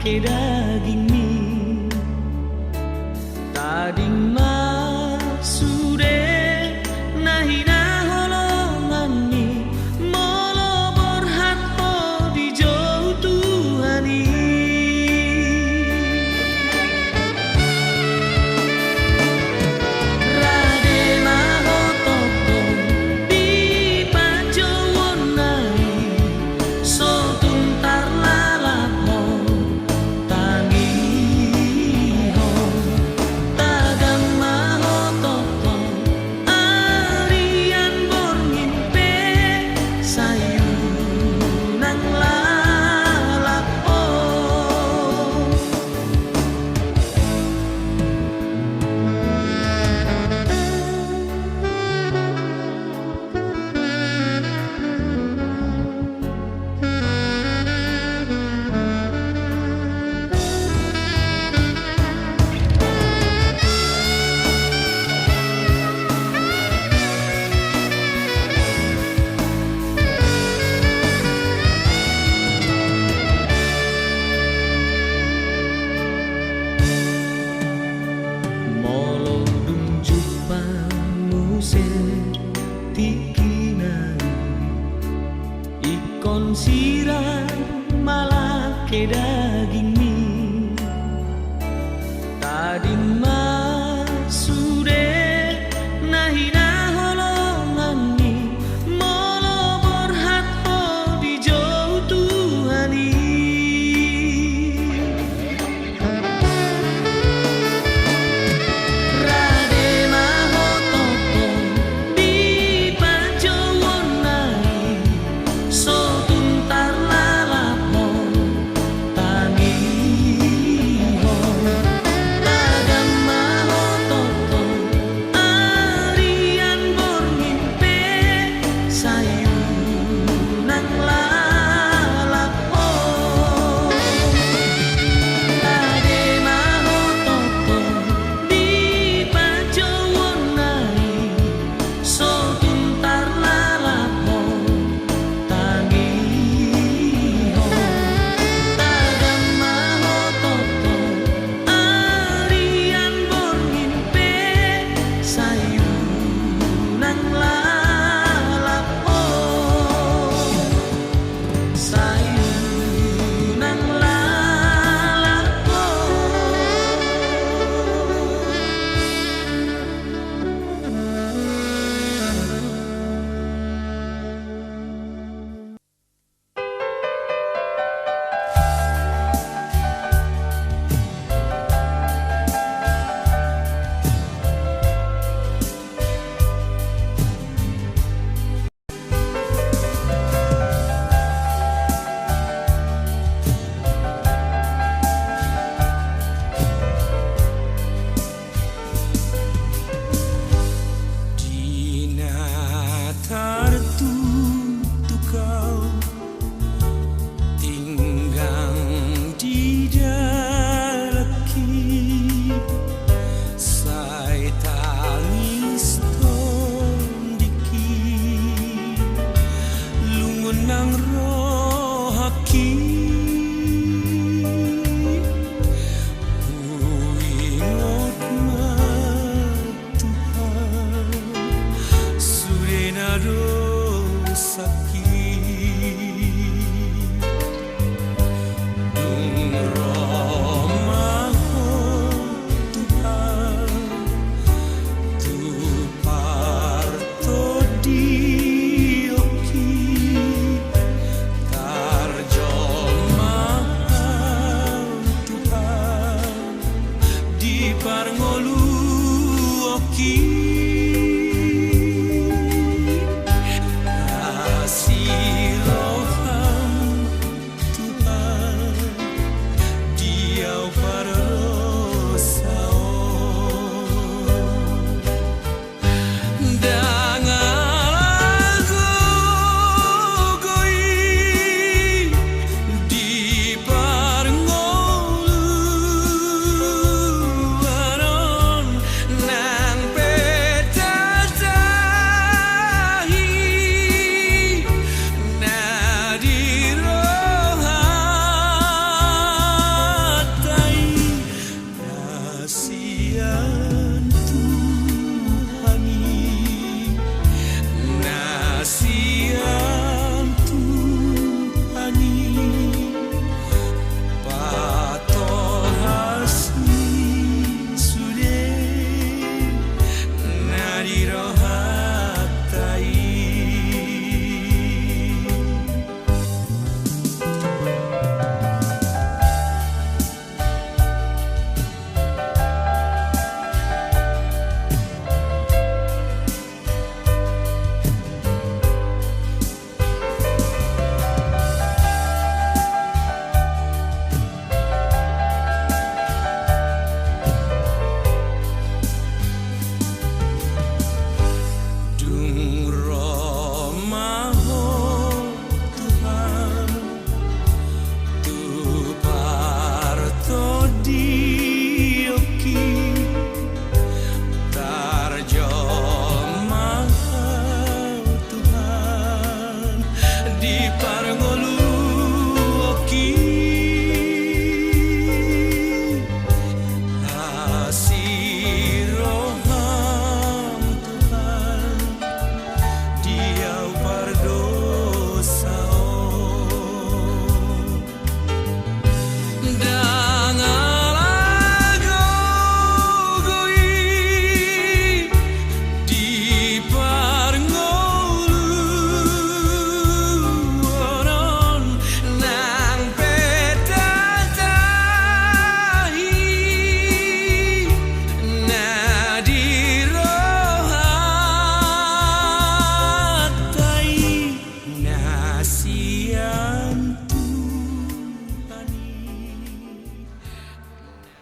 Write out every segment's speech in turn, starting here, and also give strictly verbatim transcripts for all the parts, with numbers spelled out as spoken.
dagingmi. Tading ma sude na hinaholonganmi, molo borhat ho di jou Tuhan i. Rade ma ho tongtong di panjouonna i, so tung tarlalap ho ta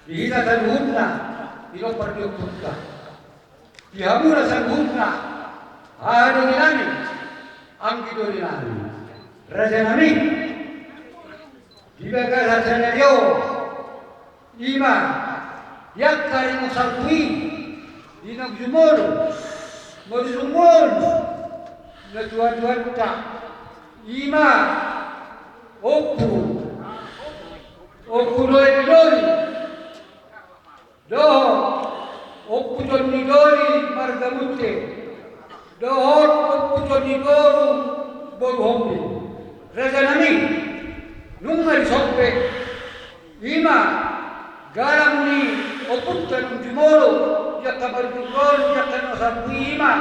Di hita saluhutna, di lompar di ompunta. Di hamuna saluhutna, haha donginami, anggi donginami, rajanami. Di bagasan sadari on, i ma di angka ringot salpu i, di na jumolo, marujung on, na tuatuanta, i ma Ompu, Ompu Noel Doli, dohot Ompu Jonni Doli marga Munte, dohot Ompu Jonni Boru, boru Hombi. Rajanami, nunga dison pe, i ma galang ni ompunta na jumolo, di angka marujung on, di angka na salpu i, i ma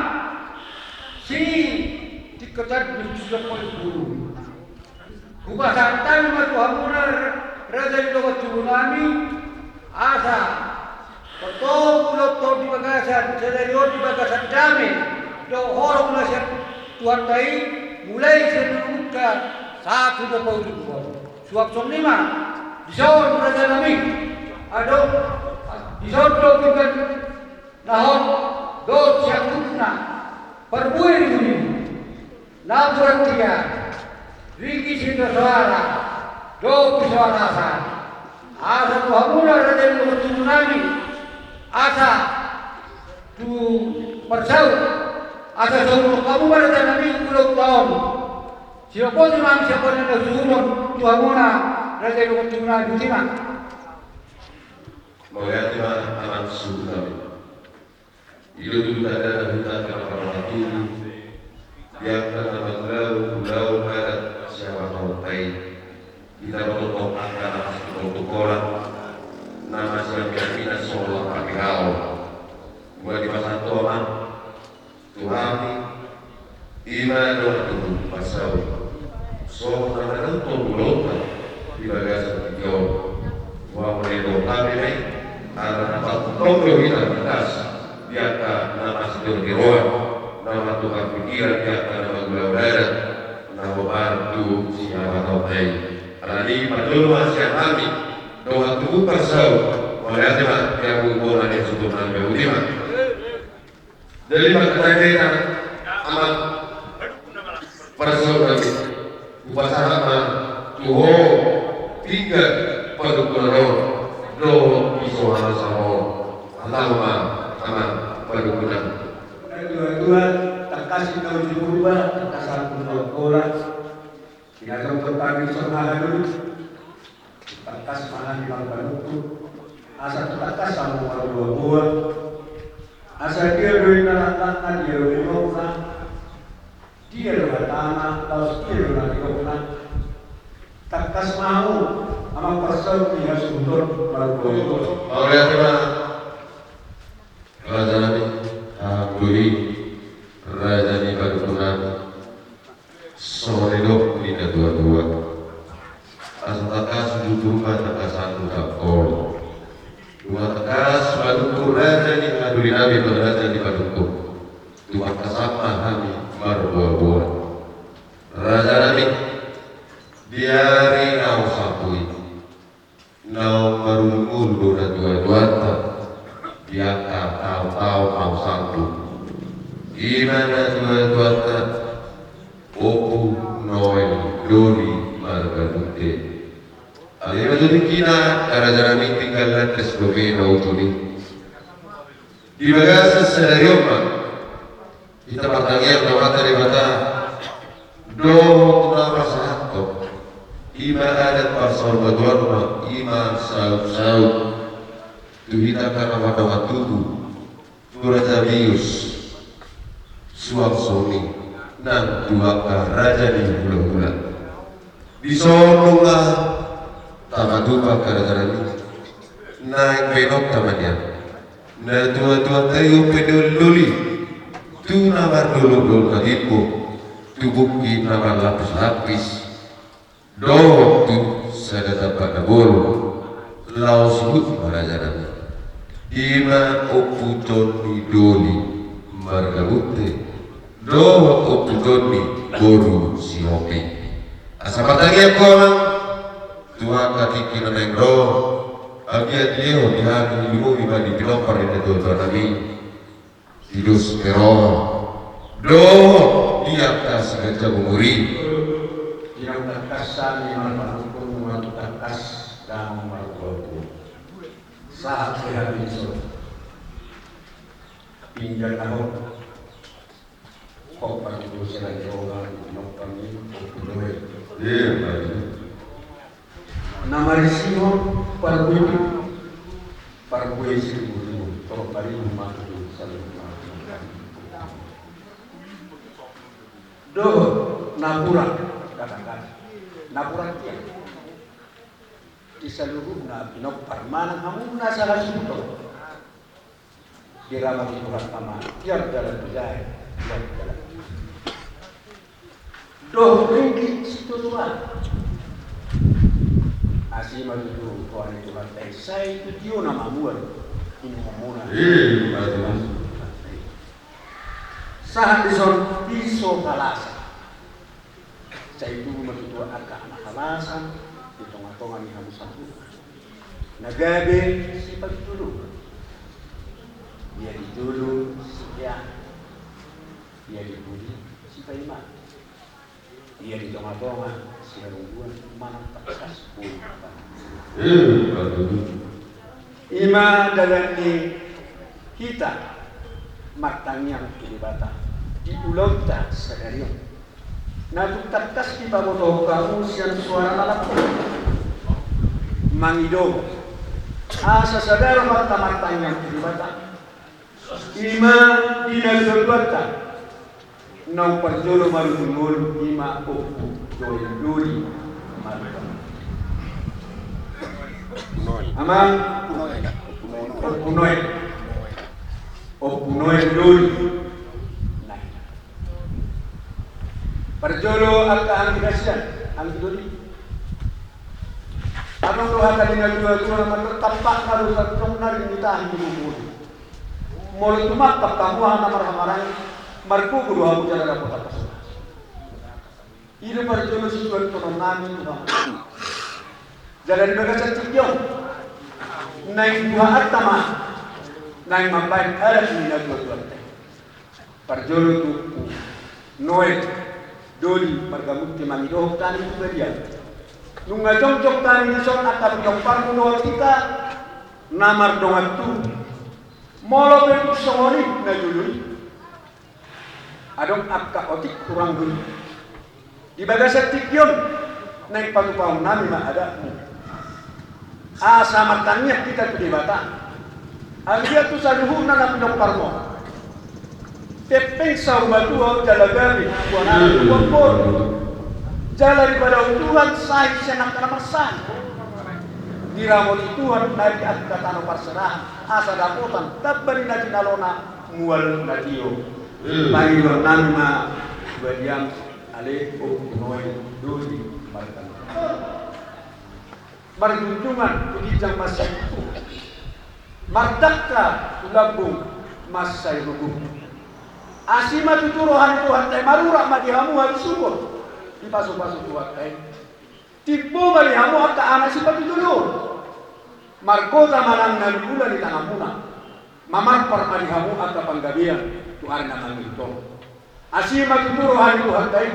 si tingkotan di sisok molo guru. Hupasahat hami ma tu hamuna, raja ni dongan tubunami, asa tongtong molo tong di bagasan sadari on, di bagasan dame dohot holong na sian Tuhanta i, mulai sian umurta sahat tu na paujung on. Suang songon i ma, dison rajanami, adong, dison do pinggan na hot dohot siangkupna, parbue ni buni, na burat ia, ringgit sitio soara dohot pisoara asa. Asa tu hamuna raja ni dongan tubunami, asa tu parsaut, asa so umur hamu ma rajanami, ulaonta on. Siapa tu mang siapa na suhut tu hamuna raja ni dongan tubunami, botima. Mauliate ma amang suhut nami. I do tutu tanda na huta angka na marhatubu, di angka na mangulahon ulaon adat sihabatahonta i. Hita ma tongtong angka na masitontukolan, na masiambiambinan songon lampang ni raor. Nunga dipasahat Ho ma tu hami, i ma dongan tubu parsaut. Songon na manonton ulaonta di bagasan tingki on. Boha molo didokhon hami ma i, ala na patupang do hita tangkas di angka na masitontukolan, na martukar pikiran di angka na mangulahon adat, na hombar tu sihabatahonta i. Alani i, parjolo ma sian hami dongan tubu parsaut, mauliate ma di hamu bona ni suhut nami, botima. Jadi mangkatai ma hita, amang parsaut nami, hupasahat ma tu ho pinggan panungkunan on dohot pisoara asa on. Hatahon ma, amang panungkunan. Natuatua, tangkas i na uju Purba, tangkas angkun na ongkola. Di na tongtong hami dison haha doli, tangkas ma hami marpanungkun, asa tangkas hamu marboaboa. Asa dia do i na laklakna, dia do i na nidokna, dia do hatana, laos dia do na nidokna. Tangkas ma hamu, amang parsaut, di hasuhuton marboaboa. Mauliate ma. Rajanami, haha doli, raja ni panungkunami. Songon na nidok ni natuatua, asa tangkas uju Purba, tangkas angkun na ongkola. Nunga tangkas manungkun raja ni haha dolinami, raja ni panungkun, tumangkasan ma hami marboaboa. Rajanami, di ari naung salpu i, naung marujung do natuatuanta di angka taontaon naung salpu. I ma natuatuanta Ompu Noel Doli marga Munte. Alai i ma tu tingkina, rajanami, tinggal landas dope na ujung i. Di bagasan sadari on ma hita martangiang tu Amanta Debata dohot na pasahathon, i ma adat parsaurmatuaon ma, i ma sautsaut tu hita angka na mardongan tubu, tu raja bius, suang songon i nang tu angka raja ni hulahula. Dison nunga tapatupa, rajanami, naeng baenonta ma nian natuatuanta i, Ompu Noel Doli, tu na mardolokdolok na timbo, tu bukti na marlapislapis, dohot tu sada tampak na bolon, laos huhut ma, rajanami, i ma Ompu Jonni Doli marga Munte, dohot Ompu Jonni boru Sihombing. Asa martangiang hami tu angka tingki na naeng ro, Anggiat dilehon di hami, dilumobi ma di pinompar ni natuatua nami, di dos ni roha dohot di angka siganjang umur i. Di naung tangkas hami marpanungkun, nunga tung tangkas damang marboru. Sahat di hami dison. Pinggan na hot. Hot ma tutu sian roha ni pinompar ni Ompu Noel. Iya, baik. Na marisihon parbue, parbue siribu-ribu, torop baribu ma tutu saluhutna. Dohot napuran, katakan napuran tiang. Di saluhutna pinompar manang hamu na sahasuhuton. Diramoti Tuhan ma tiar dalan tu jae, tiar dalan tu jae. Dohot ringgit sitio Tuhan. Asi ma tutu roha ni Tuhan, tai sai tu tiona ma mual inumon muna. Iya, iya, iya. Sahat dison piso palasa. Sai tubu ma tutu angka anak palasa di tongatonga ni hamu saluhutna. Na gabe sipatujolo. Ia di jolo sipean. Ia di pudi sipaima. Ia di tongatonga siharungguan manang tangkas boi. Eh, bagus. Ima dalan ni hita martangiang tu Debata di ulaonta sadari on. Na tung tangkas dipabotohon hamu sian soara na lampu. Mangido asa sada rohanta martangiang tu Debata. Ima di natuatuanta. Na umparjolo marujung ngolu ima Ompu Noel Doli. Amang Ompu Noel. Ompu Noel Doli. Nah. Parjolo angka anggi hasian, anggi doli. Adong do hata ni natuatua na martampakna do santong na ringgitahi di bubur. Molo tumangkap hamu aha na marhahamaranggi, margogo do hamu jala dapot angka songon i. I do parjolo situan tongon nami tu hamu. Jala di bagasan tingki on naeng buhaanta ma naeng mambahen adat ni natuatuanta. Parjolo tu Ompu Noel Doli marga Munti mangidohon hami tu balian. Nunga jongjong hami dison angka pinomparmu dohot hita na mardongan tubu. Molo pe tung songon i na jolo i. Adong angka otik hurang do i. Di bagasan tingki on naeng patupahon nami ma adatmu. Asa martangiang hita tu Debata. Anggiat tu saluhutna na pinomparmu. Pengpeng saur matua jala gabe tu anak tu boru. Jala dipadaon Tuhan sahit sian angka na marsahi. Diramoti Tuhan na di angka tano parserahan asa dapotan tamba ni na jinalona mual na tio. Pangidoan nami ma tu balian. Ale Ompu Noel Doli marga Munti. Marjunjungan tu ginjang mansai tutu. Mardangka tu lambung mansai rugu. Asi ma tutu roha ni Tuhanta i, marurat ma di hamu halusuhon. Dipasupasu Tuhanta i. Timbo ma di hamu angka anak sipatujoloon. Margota ma nang na niula ni tanganmuna. Mamarpar ma di hamu angka panggabean tu ari na mangihut on. Asi ma tutu roha ni Tuhanta i.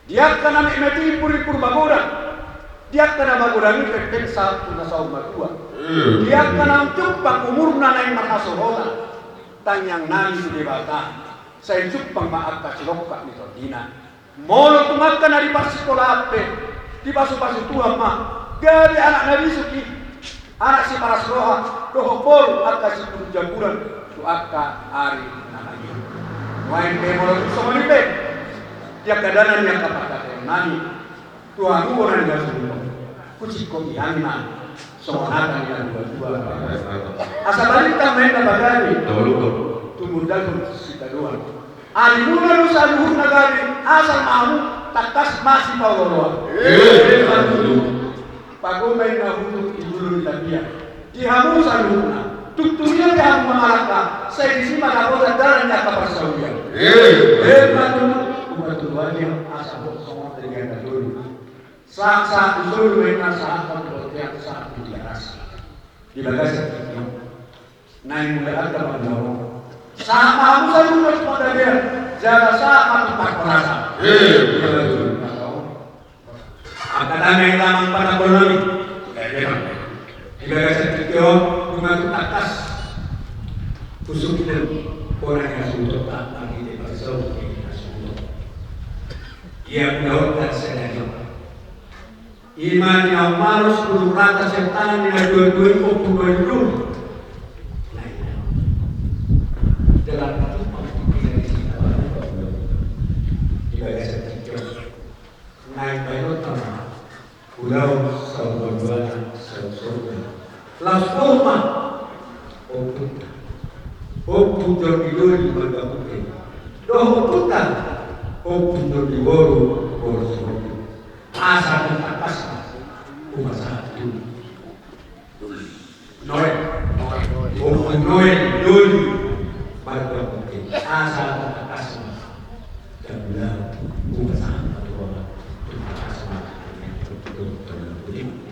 Di angka na metmet i impurimpur magodang. Di angka na magodang i pengpeng sahat tu na saur matua. Di angka na jumpang umurna naeng marhasolotan. Tangiang nami tu Debata. Sai jumpang ma angka silongkap ni tondina. Molo tung angka na di parsikolaan pe, dipasupasu Tuhan ma, gabe anak na bisuk i, anak siparas roha, dohot boru angka sipudun jamburan, tu angka ari na mangihut. Nuaeng pe molo tung songon i pe, di angka dalan ni angka pangkataion nami, tu hamu bona ni na sumurung, husingkop hami ma, songon hata ni na tuatua. Asa balintang ma inna pagabe, tumundalhon sitadoan. Arimuna do saluhutna gabe, asal ma hamu tangkas masipaolooloan. Emma tutu. Pagombahen na huhut di julu ni tapian. Di hamu saluhutna. Tung tudia pe hamu mangalangka, sai disi ma dapotan dalan ni angka parsaulian. Emma tutu. Ubat tuan dia asa hot songon tadian na dulu. Sahat-sahat tu solu ma inna, sahat ma tu bontean, sahat tu Tigaras. Di bagasan tingki on naeng mula angka panggabean. Sahat ma hamu saluhut panggabean jala sahat ma tu parhorasan. Iya, betul. Angka damang, damang panambol nami. Di bagasan tingki on, nunga tung tangkas husungkun bona ni hasuhuton, tangkas di parsaut ni hasuhuton. Ia mula on tangkas sadia. Ima di na umalos pulu rata sian tangan ni na dua-dua i, ompung doli-doli. Nah, ina. Dalam itu pangkikina di sini, apa, di bagasan tingki on. Naeng baen on ma ulaon saur matua, saur saur. Laos boru ma ompunta, ompung doli-doli marga Pute, dohot ompunta, ompung doli-doli boru, boru Sihombing. Asa tung tangkas ma hupasahat tu Noel. Ompung Noel doli marga Pute. Asa tung tangkas ma. Jala hupasahat ma tu roha, tung tangkas ma.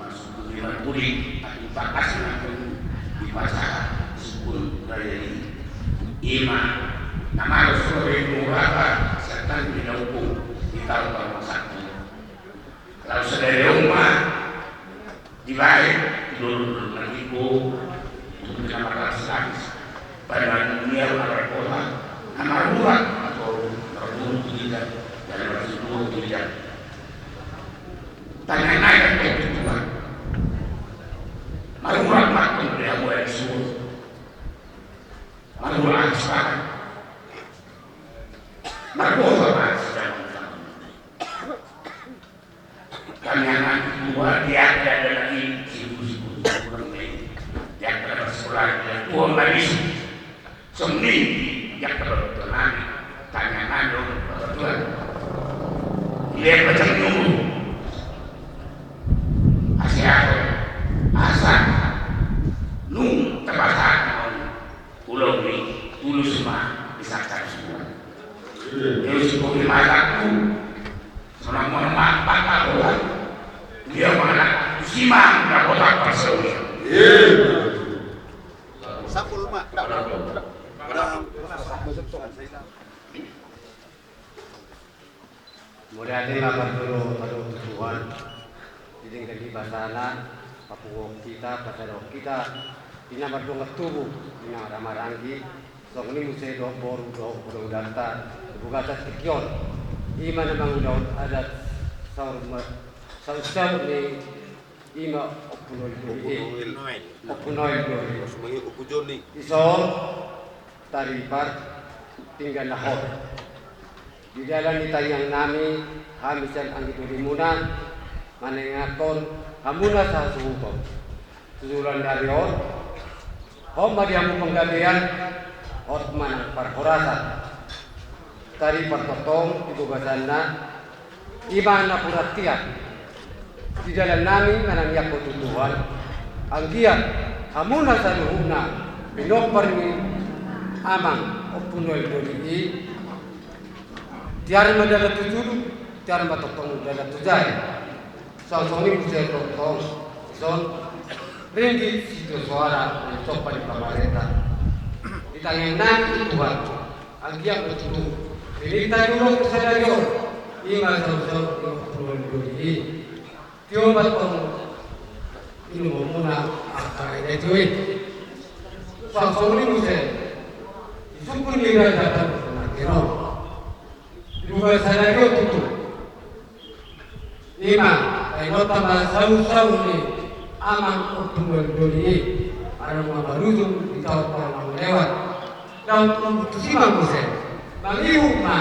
Masuk tu lima puluh, tung tangkas ma tung dipasahat sungkun raya i. Ima na malos roha ni boru rata sian tangan ni na ompung di taon parhorasan. Laos sadari on ma dibaen tu dolok-dolok na tingko, tu na marlapis-lapis, baen ma di dunia na margosa, na marurat, atau marguru tu ginjang, jala marsintua tu ginjang. Tangiang nami tu Tuhan. Marurat ma antong di hamu angka suhut. Marurat angka suhut. Margosa ma sian Tuhan. Tangiang nami tu Tuhan, di angka dalan i, sibul-sibul, sibul nami, di angka na marsikkola, di angka na marisi. Songon i di angka bapak tua nami, tangiang nami on, bapak tua. Dilehon panjang ni umur, hasehaton, asa nunga tapasahat on. Ulaon i tulus ma disangkap surat. Dia usi kopi masak tu. Sonang-sonang ma bangga bola. Dia manganak tu si ma na botak parsaulian. Sapul ma. Mauliate ma parjolo tu Tuhan, di denggan ni basana, papunguhon hita, pasahathon hita di na mardongan tubu, di na marhaha maranggi, songon i muse dohot boru dohot hulahulanta di bagasan tingki on. Ima na mangulahon adat saur ma-, saut-saut ni ima Ompu Noel doli i. Ompu Noel doli i. Ompu Joni. Dison taripar pinggan na hot. Di dalan ni tangiang nami, hami sian anggi dolimuna, manenganhon hamuna sahasuhuton. Susulan dari on, hot ma di hamu panggabean, hot ma nang parhorasan. Taripar tongtong di bagasanna, ima na hurang tiap. Di dalan nami manangianghon tu Tuhan, anggiat hamuna saluhutna pinompar ni amang Ompu Noel doli i, tiar ma dalan tu julu, tiar ma tongtong dalan tu jae. Songon i muse tongtong, songon ringgit sitio soara na dipompa ni pamarenta. Di tangiang nami tu Tuhan, anggiat ma tutu pinta ni ulos sadari on, ima saut-saut ni Ompu Noel doli i. Tio ma antong inumonmuna angka na tio i. Songon i muse di sungkun ni raja parhundul nangkin on. Di bagasan sadari on tutu. Ima, baenonta ma saut-saut ni amang Ompu Noel doli i, manang ma marujung di taon-taon na lewat. Daong tusi ma muse, mangihut ma,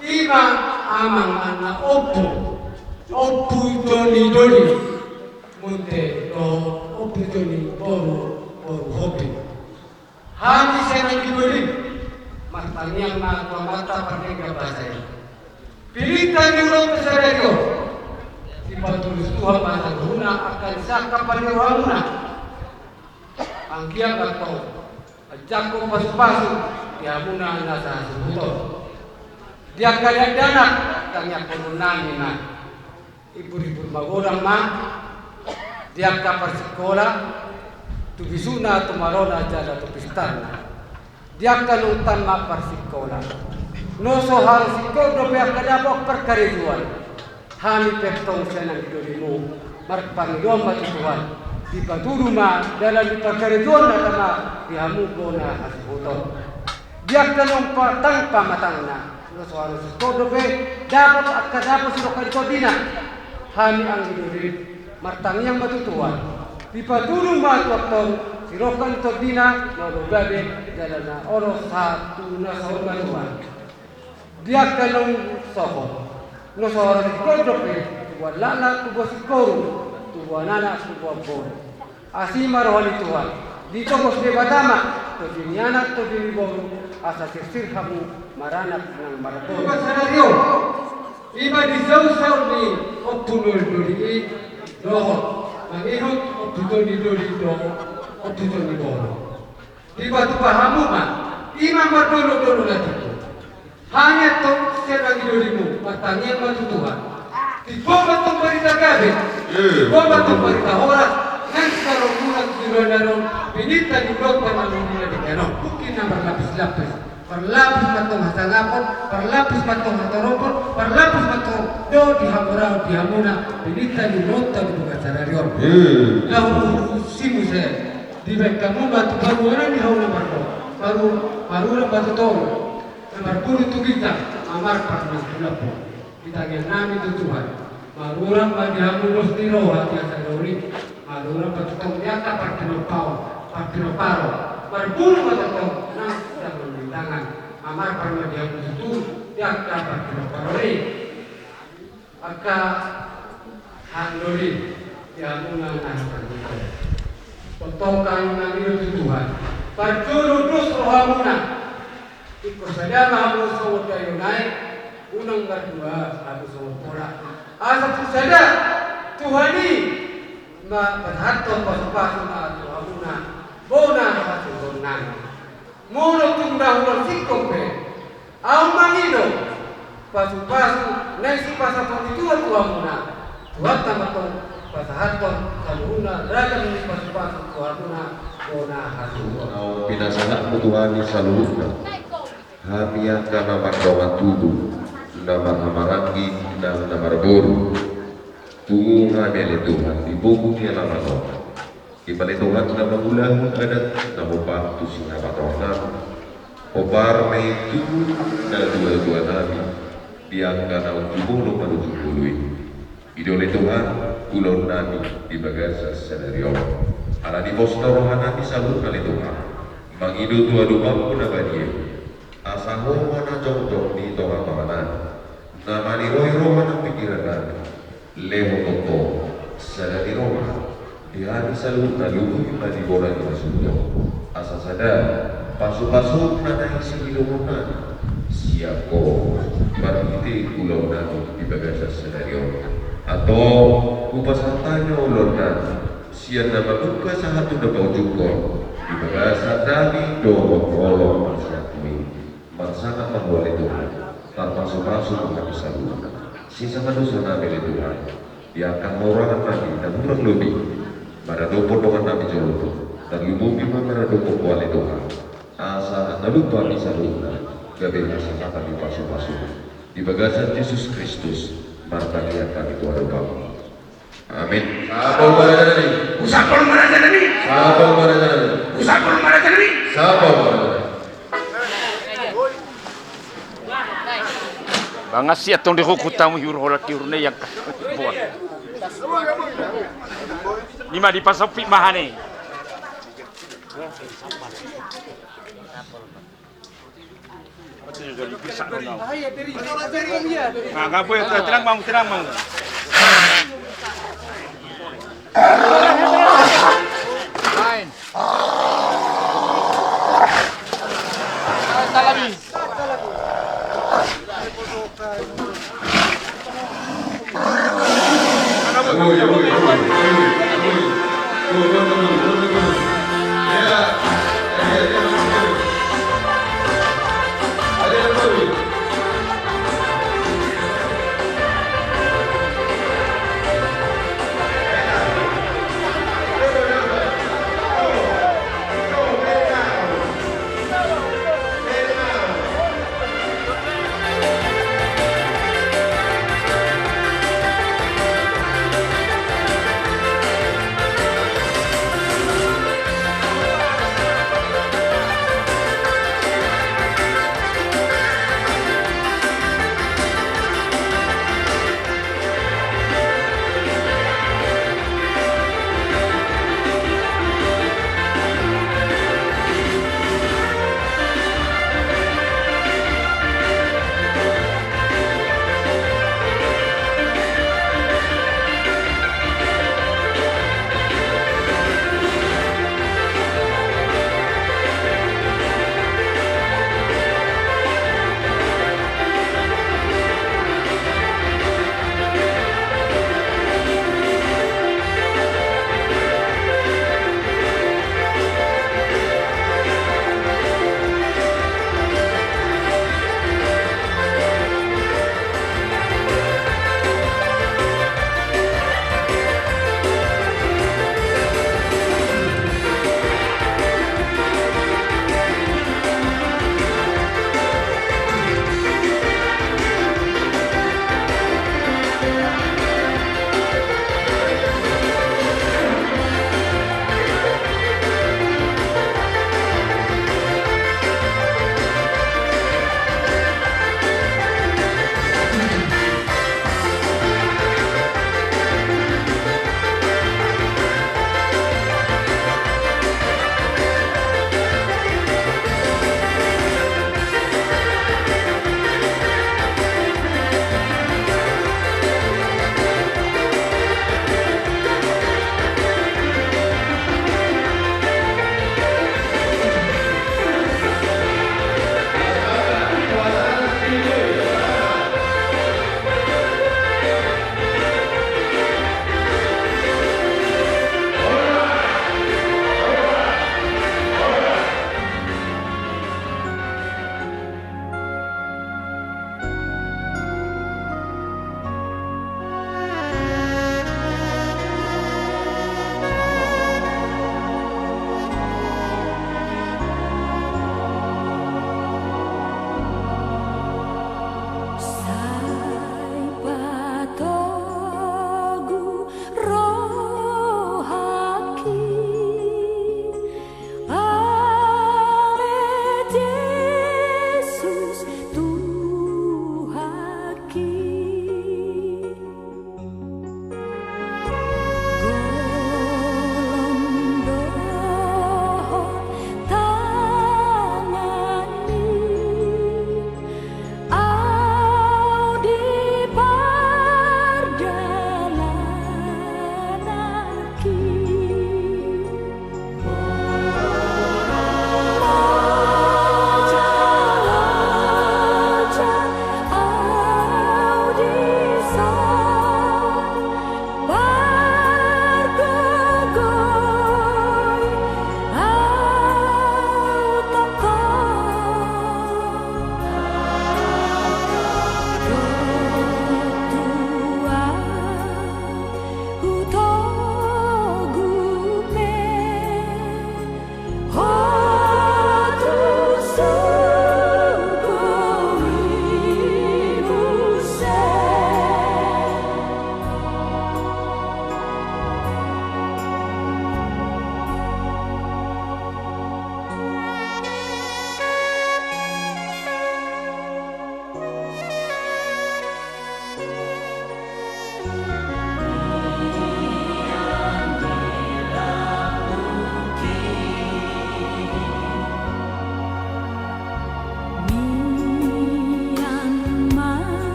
ima amang manang ompu, Ompu Joni doli, muse dohot Ompu Joni boru, boru Hopi. Hami sian anggi dolim, martangiang ma tu Amanta pardenggan basa i. Pinta ni ulos sadari on, dipatulus Tuhan ma saluhutna angka na sangkap ni rohamuna. Anggiat ma antong manjangkon pasu-pasu di hamuna na sahasuhuton. Di angka dakdanak, tangianghonon nami ma. Ibur-ibur magodang ma di angka parsikola, tu bisukna, tu malona jala tu pistarna. Di angka naung tama parsingkola, na so harus ingkon dope angka dapot parkarejoan. Hami pe tong sian anggi dolimu marpangidoan ma tu Tuhan, dipatudu ma dalan ni parkarejoan na tama di hamu bona hasuhuton. Di angka naung patang pamatangna, na so harus ingkon dope dapot angka dapot siroha ni tondina. Hami anggi dolim martangiang ma tu Tuhan, dipatudu ma tu antong siroha ni tondina na olo gabe jala na olo sahat tu na saur matua. Di angka naung sohot, na so harus ingkon dope tubuan laklak, tubuan singkoru, tubuan anak, tubuan boru. Asi ma roha ni Tuhan, ditogos Debata ma tondi ni anak, tondi ni boru, asa sirsir hamu maranak nang marboru. Ima sadari on, ima di sautsaut ni Ompu Doli i dohot mangihut Ompu Doli dohot Ompu Doli boru. Dipatupa hamu ma, ima mardonok-donok na timbo. Hami antong sian anggi dolimu martangiang ma tu Tuhan, timbo ma antong barita gabe, timbo ma antong barita horas nang sian rohamuna tu joloan on, pinangido ni roha na mangihut na denggan on. Mungkin na marlapis-lapis, marlapis ma antong hasangapon, marlapis ma antong hatoropon, marlapis ma antong do di hamu, raut di hamuna, pinangido ni roha na di bagasan sadari on. Na huhusi muse dibaen hamu ma tu paruhuman ni hau na marboru, paru-, paruhuman ma tu toru, na marboru tu ginjang, amar parna tu lambok. Di tangiang nami tu Tuhan, marurat ma di hamu dos ni roha di asa doli, marurat ma tu tong di angka partinopaon, partinoparon, marboru ma tu tong nang sian tangan, amar parna di hamu tutu di angka partinoparon i. Angka handoli di hamuna na hita. Tongtong hami mangido tu Tuhan, parjolo dos rohamuna. Ingkon sada ma hamu songon daion aek, unang mardua hamu songon pola. Asa tung sada Tuhan i ma pasahathon pasu-pasuna tu hamuna bona hasuhuton nami. Molo tung ndang hurang singkop pe, ahu mangido pasu-pasu naeng sipasahaton ni Tuhan tu hamuna. Tuhanta ma antong pasahathon saluhutna ragam ni pasu-pasu tu hamuna bona hasuhuton. Naung pinasahatmu tu hami saluhutna, hami angka na mardongan tubu, na marhahamaranggi nang na marboru. Pungu hami ale Tuhan di pungu ni alaman on. Ima ale Tuhan na mangulahon adat na hombar tu sihabatahononnami. Hombar ma i tu na dua-dua nami di angka naung tu bolon manujung ngolu i. I do ale Tuhan ulaonnami di bagasan sadari on. Ala ni pos ni rohanami saluhutna ale Tuhan, mangido tu adopanmu na badia i. Asa Ho ma na jongjong di tonga-tonganami, na maniroi roha nang pingkirannami. Lehon ma Ho sada ni roha di hami saluhutna, lumobi ma di bona ni hasuhuton. Asa sada pasu-pasu na naeng sihidohononnami sian Ho marhite ulaonnami di bagasan sadari on. Antong hupasahat hami ulaonnami sian na mamungka sahat tu na paujunghon di bagasan daging dohot holong ma sian Ho i. Marsangap ma Ho ale Tuhan, tarpasu-pasu ma hami saluhutna. Sesa ma dosanami ale Tuhan, di angka haurangannami na hurang lobi maradophon dongannami jolo on, tarlumobi ma maradophon Ho ale Tuhan. Asa na lupa hami saluhutna gabe hasangapon ni pasu-pasu. Di bagasan Jesus Kristus martangiang hami tu adopanmu. Amin. Sapa ma rajanami? Sapa ma rajanami? Sapa ma rajanami? Sapa ma rajanami? Sapa ma rajanami? Bangas ia tong di huku tamu hiur hola hiur ne yang buat. Ni ma dipasopik mahane. Nah, nggak boleh, tenang, tenang, Bang, tenang, Bang. Main.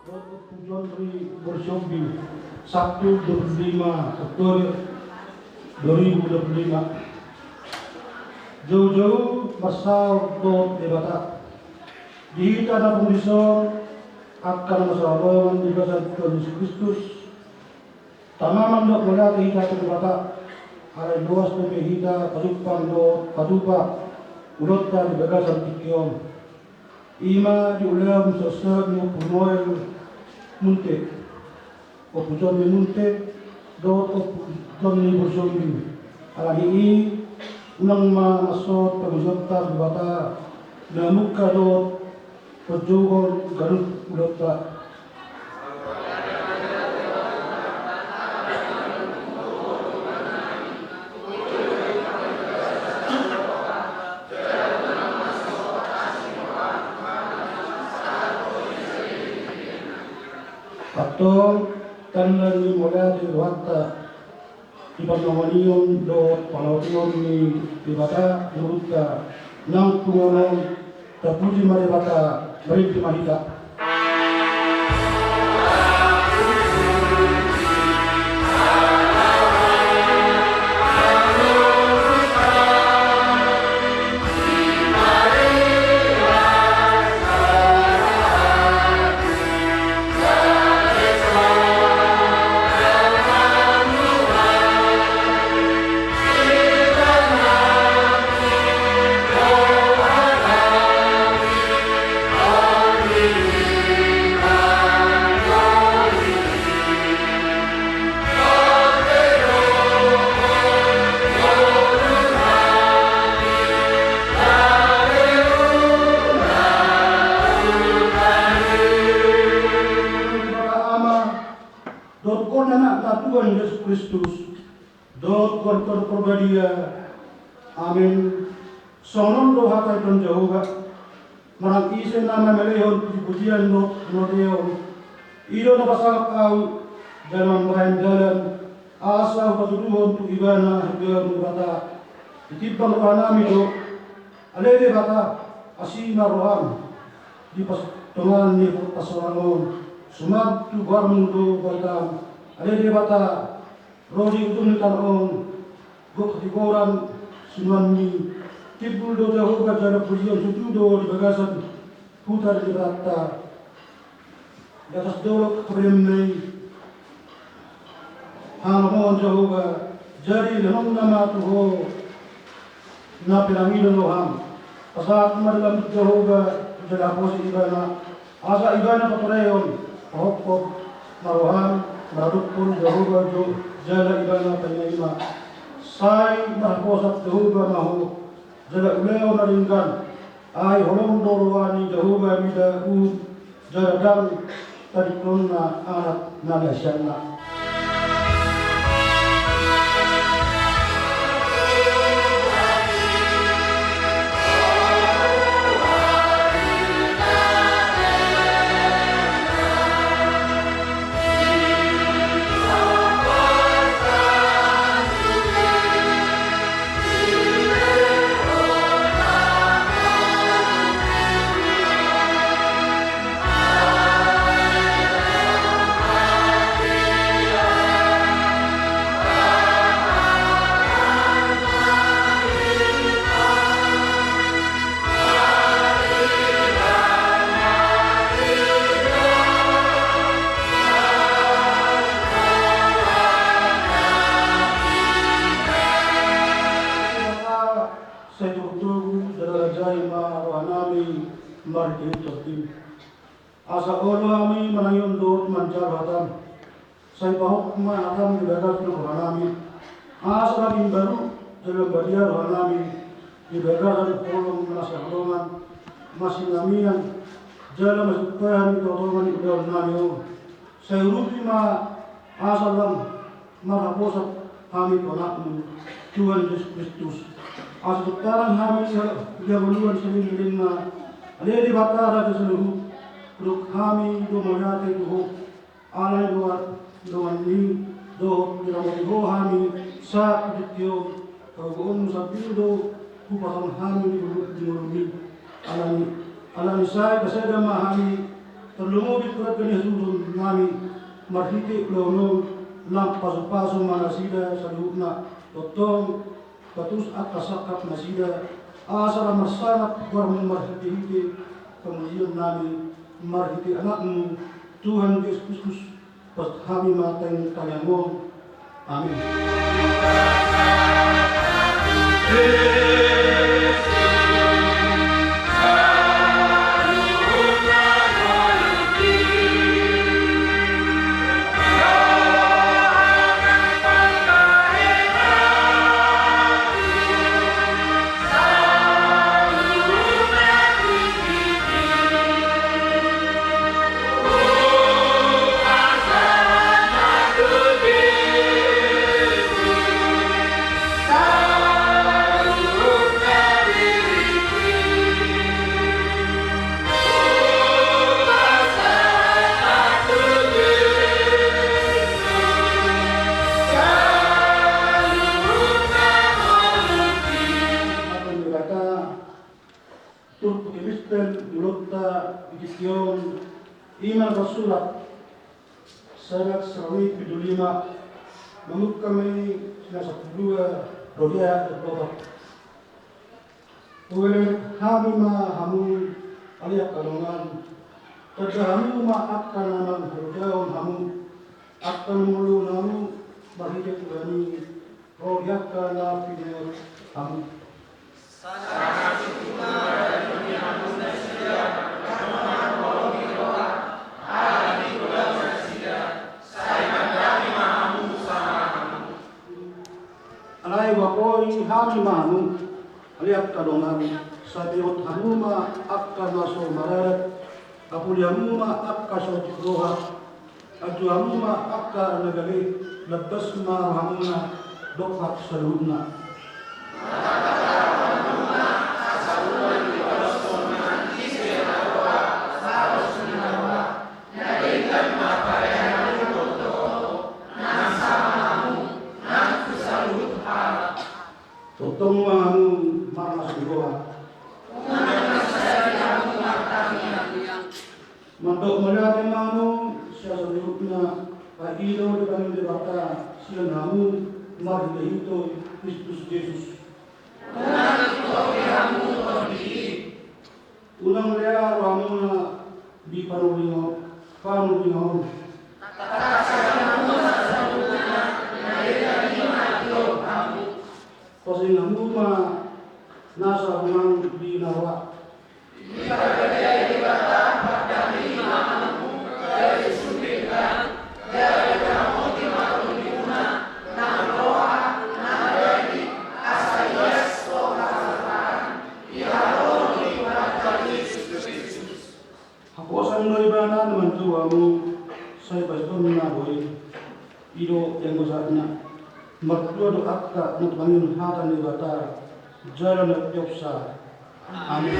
Dohot Ompu John Riborsombi, Sabtu dua puluh lima Oktober dua ribu dua puluh lima. Joujou marsaor dohot Debata. Di hita na pungu dison, angka na masihaholongan di bagasan Tuhan Jesus Kristus, tama mandok mauliate hita tu Debata, alai loas dope hita pajumpang dohot patupa ulaonta di bagasan tingki on. I ma di ulaon sirsir ni Ompu Noel Munte, Ompu John Riborsombi Munte, dohot Ompu John Riborsombi Munte. Alani i, unang ma mansai pangunjuonta tu Debata na mungka dohot panjouhon ganup ulaonta. Antong, tanda ni mauliate rohanta di panongonion dohot pangalaotion ni Debata di ngolunta, nang tu ngolunta. Tapuji ma Debata, marende ma hita. Dohot goar ni Anakna Tuhan Jesus Kristus, dohot goar ni Tondi Porbadia. Amen. Songon on do hata ni Tuhan Jahowa: Manang ise na mamelehon pujipujian dohot hamateon, i do na pasangap Ahu, jala mambahen dalan, asa hupatuduhon tu ibana hatuaon ni Debata. Ditimbang rohanami do, ale Debata, asi ma roham di partongaan ni parhorasan on. Suman tu goarmu do goitam, ale Debata, ro di ujung ni tano on, gok hatigoran sinuanmi. Timbul do Jahowa jala pujion tutu do di bagasan huta ni Debatanta. Di atas dolok habadeonna i, halomohon Jahowa, jadi lehononna ma tu ho na pinangido ni roham. Pasahat ma di lambung Jahowa jala haposi ibana, asa ibana patorehon. Pahophop ma roham maradophon Jahowa jo, jala ibana paima-ima. Sai marhaposan Jahowa ma ho, jala ulaon na denggan. Ai holong do roha ni Jahowa mida uhum, jala ndang tadingkononna anak na nihasianna. Sai togu-togu jala rajai ma rohanami marhite tondim, asa olo hami manangihon dohot manjalo hatam. Sai pahophop ma hatam di bagasan rohanami, asa na imbaru jala badia rohanami di bagasan holong na masihaholongan, masinamian jala masitumpahan di tongatonga ni ulaonnami on. Sai urupi ma asa lam marhaposan hami tu Anakmu, Tuhan Jesus Kristus. Asa tuntanan hami di hangoluan saleleng ni lelengna, ale Debata Raja Saluhut. Hudok hami do mauliate tu Ho, ala ni dongan, donganmi, dohot diramoti Ho hami sahat tu tingki on. Hagogoonmu sandiri do hupasahat hami di ngolu, di ngolumi. Alani, alani sai pasada ma hami Tarlumobi tu angka na hasuhuton nami marhite ulaon on, nang pasupasu ma nasida saluhutna, tongtong patus angka sangkap nasida, asa ra marsangap goarmu marhitehite pamujion nami, marhite Anakmu, Tuhan Jesus Kristus, pas hami ma tangiang on. Amin. Turpuk Epistel di Lukas, di Kristus, i ma na tarsurat, Sanak Sarani pitu lima, mamungka ma i sian sampulu dua ro di ayat dua pulu opat. Huelek hami ma hamu, ale angka dongan, tanda hamu ma angka na manghaholongi hamu, angka na manghaholongi hamu marhite Tuhan i, ro di angka na pinarade hamu. Alai huakui hami ma hamu, ale angka dongan, sai paingot hamu ma angka na so maradat, apuli hamu ma angka so jut roha, ajo hamu ma angka na gale, lambas ma rohamuna, dohot saluhutna. Tongtong ma hamu marlas ni roha. Mandok mauliate ma hamu sian saluhutna, ai i do dipangido Debata sian hamu marhitehite Kristus Jesus. Unang lea rohamuna di panurungan, panurungan. Pasahat hamu ma nasa unang di na roa. Haposan do ibana na manjou hamu, sai pasahaton na boi. I do anggo sahatna. Martua do angka na tumangihon hata ni Debata jala na tiop sa. Amin.